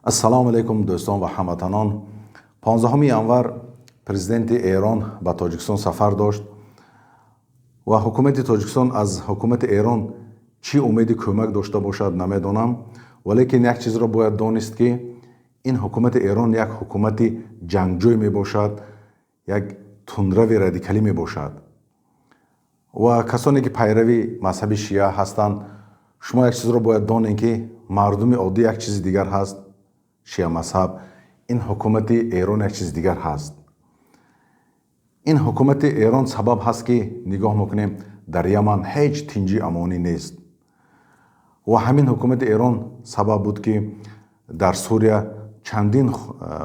Ассалому алайкум, дӯстон ва ҳамватанон. 15 январ президенти Эрон ба Тоҷикистон сафар дошт ва ҳукумати Тоҷикистон аз ҳукумати Эрон чӣ умеди кӯмак дошта бошад, намедонам, валекин як чизро бояд донист, ки ин ҳукумати Эрон як ҳукумати ҷангҷӯй мебошад, як тундрави радикалӣ мебошад. Ва касоне ки пайрави мазҳаби шиа ҳастанд, шумо як чизро бояд донед, ки мардуми оддӣ як чизи дигар ҳаст, шиа мазҳаб, ин ҳукумати Эрон як чизи дигар ҳаст. Ин ҳукумати Эрон сабаб ҳаст, ки нигоҳ мекунем, дар Яман ҳеҷ тинҷӣ амонӣ нест. Ва ҳамин ҳукумати Эрон сабаб буд, ки дар Сурия чандин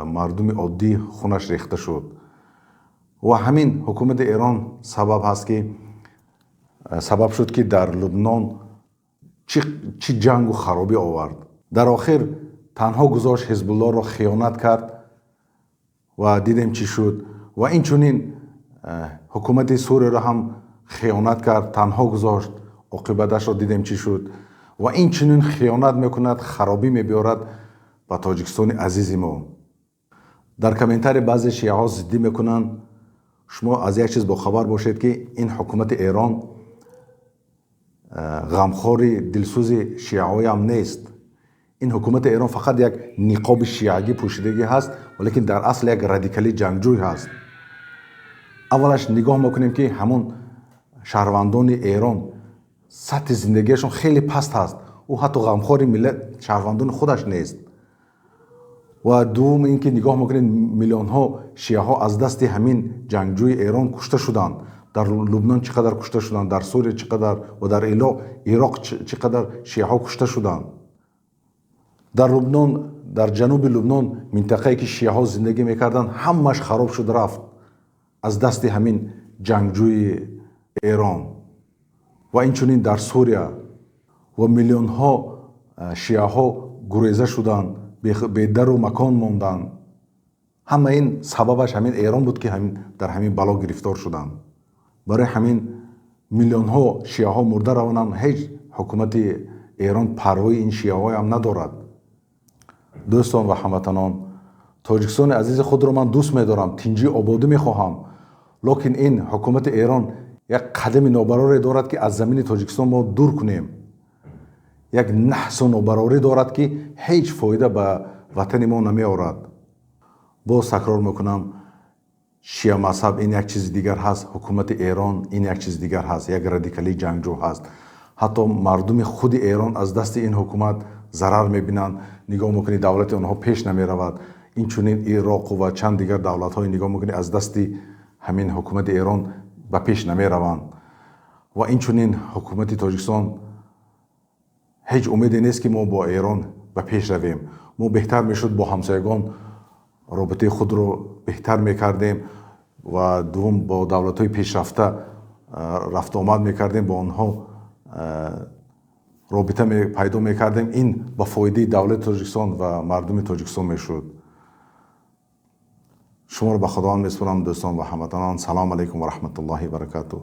мардуми оддӣ хунаш рехта шуд. Ва ҳамин ҳукумати Эрон сабаб ҳаст, ки сабаб шуд, ки дар Лубнон чӣ ҷангу харобӣ овард. Дар охир танҳо гузошт Ҳизбуллоро, хиёнат кард ва дидем, чӣ шуд. Ва инчунин ҳукумати Сурияро ҳам хиёнат кард, танҳо гузошт, оқибаташро дидем, чӣ шуд. Ва инчунин хиёнат мекунад, харобӣ мебиёрад ба Тоҷикистони азизи мо. Дар комментарий баъзе шиаҳо зиддӣ мекунанд. Шумо аз як чиз бохабар бошед, ки ин ҳукумати Эрон ғамхори дилсӯзи шиаҳоям нест. Ин ҳукумати Эрон фақат як ниқоби шиагӣ пӯшидагӣ ҳаст, валекин дар асл як радикали ҷангҷӯй ҳаст. Аввалаш нигоҳ мекунем, ки ҳамон шаҳрвандони Эрон сатҳи зиндагиашон хеле паст ҳаст, ӯ ҳатто ғамхори миллат, шаҳрвандони худаш нест. Ва дуввум ин ки нигоҳ мекунед, миллионҳо шиаҳо аз дасти ҳамин ҷангҷӯи Эрон кушта шуданд. Дар Лубнон чӣ қадар кушта шуданд, дар Сурия чӣ қадар ва дар Ироқ чӣ қадар шиаҳо кушта шуданд. Дар Лубнон, дар ҷануби Лубнон, минтақае ки шиаҳо зиндагӣ мекарданд, ҳамааш хароб шуд, рафт аз дасти ҳамин ҷангҷӯи Эрон. Ва инчунин дар Сурия ва миллионҳо шиаҳо гуреза шуданд, бедару макон монданд. Ҳама ин сабабаш ҳамин Эрон буд, ки дар ҳамин бало гирифтор шуданд. Барои ҳамин миллионҳо шиаҳо мурда равонанд, ҳеҷ ҳукумати Эрон парвои ин шиаҳоям надорад. Дӯстон ва ҳамватанон, Тоҷикистони азизи худро ман дӯст медорам, тинҷӣ ободӣ мехоҳам, лекин ин ҳукумати Эрон як қадами нобароре дорад, ки аз замини Тоҷикистон мо дур кунем. Як наҳсу нобарорӣ дорад, ки ҳеҷ фоида ба ватани мо намеорад. Боз такрор мекунам, шиа мазҳаб ин як чизи дигар ҳаст, ҳукумати Эрон ин як чизи дигар ҳаст, як радикалии ҷангҷӯ ҳаст. Ҳатто мардуми худи Эрон аз дасти ин ҳукумат зарар мебинанд. Нигоҳ мекунӣ, давлати онҳо пеш намеравад. Инчунин Ироқу ва чанд дигар давлатҳое нигоҳ мекунӣ, аз дасти ҳамин ҳукумати Эрон ба пеш намераванд. Ва инчунин ҳукумати Тоҷикистон ҳеҷ умеде нест, ки мо бо Эрон ба пеш равем. Мо беҳтар мешуд, бо ҳамсоягон робитаи худро беҳтар мекардем ва дуввум бо давлатҳои пешрафта рафтуомад мекардем, бо онҳо робита пайдо мекардем. Ин ба фоидаи давлати Тоҷикистон ва мардуми Тоҷикистон мешуд. Шуморо ба Худованд месупорам, дӯстон ва ҳамватанон. Салому алайкум ва раҳматуллоҳи баракатуҳ.